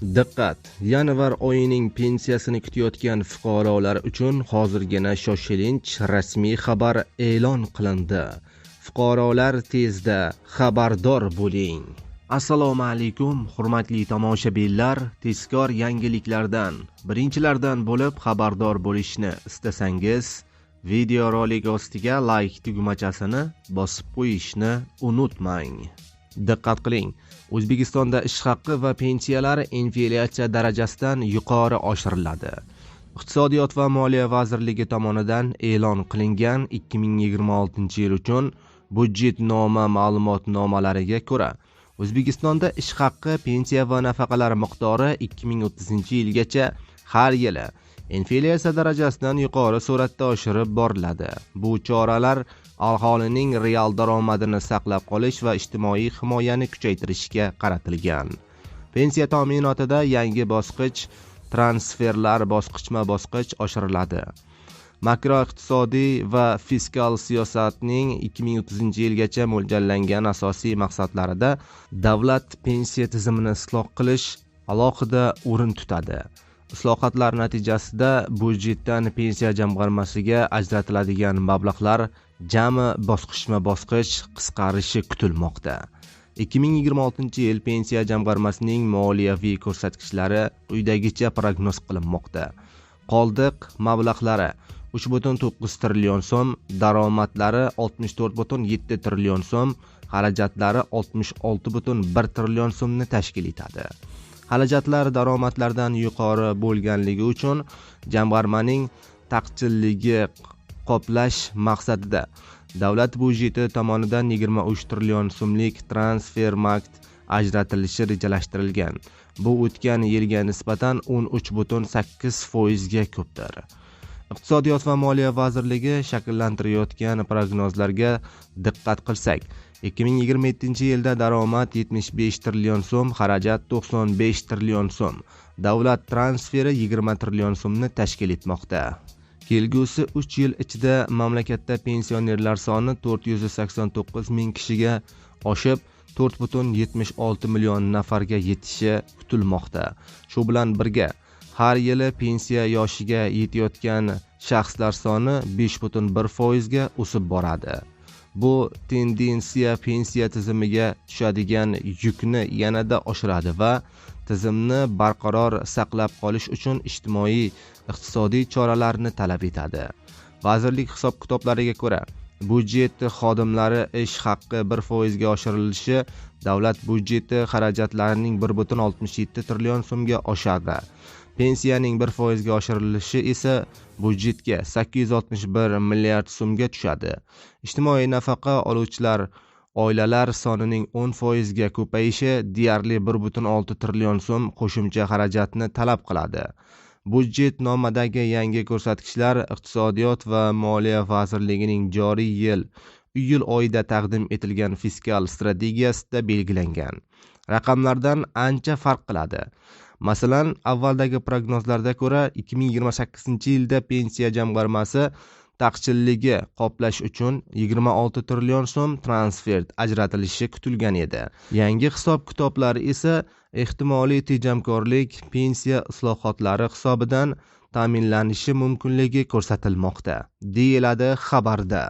Diqqat! Yanvar oyining pensiyasini kutayotgan fuqarolar uchun hozirgina shoshilinch rasmiy xabar e'lon qilindi. Fuqarolar, tezda xabardor bo'ling. Assalomu alaykum, hurmatli tomoshabinlar. Tezkor yangiliklardan birinchilardan bo'lib xabardor bo'lishni istasangiz, videorolik ostiga like tugmachasini bosib qo'yishni unutmang. Diqqat qiling! O'zbekistonda ish haqi va pensiyalar inflyatsiya darajasidan yuqori oshiriladi. Iqtisodiyot va moliya vazirligi tomonidan e'lon qilingan 2026-yil uchun budjetnoma ma'lumotnomalariga ko'ra, O'zbekistonda ish haqi, pensiya va nafaqalar miqdori 2030-yilgacha har yili inflyatsiya darajasidan yuqori sur'atda oshirib boriladi. Bu choralar aholining real daromadini saqlab qolish va ijtimoiy himoyani kuchaytirishga qaratilgan. Pensiya ta'minotida yangi bosqich, transferlar bosqichma-bosqich oshiriladi. Makroiqtisodiy va fiskal siyosatning 2030-yilgacha mo'ljallangan asosiy maqsadlarida davlat pensiya tizimini isloh qilish alohida o'rin tutadi. Islohotlar natijasida budjetdan pensiya jamg'armasiga ajratiladigan mablag'lar jami bosqichma-bosqich qisqarishi kutilmoqda. 2026-yil pensiya jamg'armasining moliyaviy ko'rsatkichlari quyidagicha prognoz qilinmoqda. Qoldiq mablag'lari 3,9 trillion so'm, daromadlari 64,7 trillion so'm, xarajatlari 66,1 trillion so'mni tashkil etadi. Xarajatlar daromadlardan yuqori bo'lganligi uchun jamg'armaning taqchilligi qoplash maqsadida davlat byudjeti tomonidan 23 trillion so'mlik transfermarkt ajratilishi rejalashtirilgan. Bu o'tgan yilga nisbatan 13,8% ga ko'pdir. Iqtisodiyot va moliya vazirligi shakllantirayotgan prognozlarga diqqat qilsak, 2027-yilda daromad 75 trillion so'm, xarajat 95 trillion so'm, davlat transferi 20 trillion so'mni tashkil etmoqda. Kelgusi 3 yil ichida mamlakatda pensionerlar soni 489 ming kishiga oshib, 4,76 million nafarga yetishi kutilmoqda. Shu bilan birga har yili pensiya yoshiga yetayotgan shaxslar soni 5,1% ga o'sib boradi. Bu tendensiya pensiya tizimiga tushadigan yukni yanada oshiradi va tizimni barqaror saqlab qolish uchun ijtimoiy iqtisodiy choralarni talab etadi. Vazirlik hisob-kitoblariga ko'ra, budjet xodimlari ish haqqi 1% ga oshirilishi davlat budjeti xarajatlarining 1,67 trillion so'mga oshadi. Pensiyaning 1% ga oshirilishi esa budjetga 861 milliard so'mga tushadi. Ijtimoiy nafaqa oluvchilar oilalar sonining 10% ga ko'payishi deyarli 1,6 trillion so'm qo'shimcha xarajatni talab qiladi. Budjetnomadagi yangi ko'rsatkichlar Iqtisodiyot va moliya vazirligining joriy yil iyul oyida taqdim etilgan fiskal strategiyasida belgilangan raqamlardan ancha farq qiladi. Masalan, avvaldagi prognozlarda ko'ra 2028-yilda pensiya jamg'armasi taqchilligi qoplash uchun 26 trillion so'm transfer ajratilishi kutilgan edi. Yangi hisob-kitoblar esa ehtimoliy tejamkorlik pensiya islohotlari hisobidan ta'minlanishi mumkinligi ko'rsatilmoqda, deyiladi xabarda.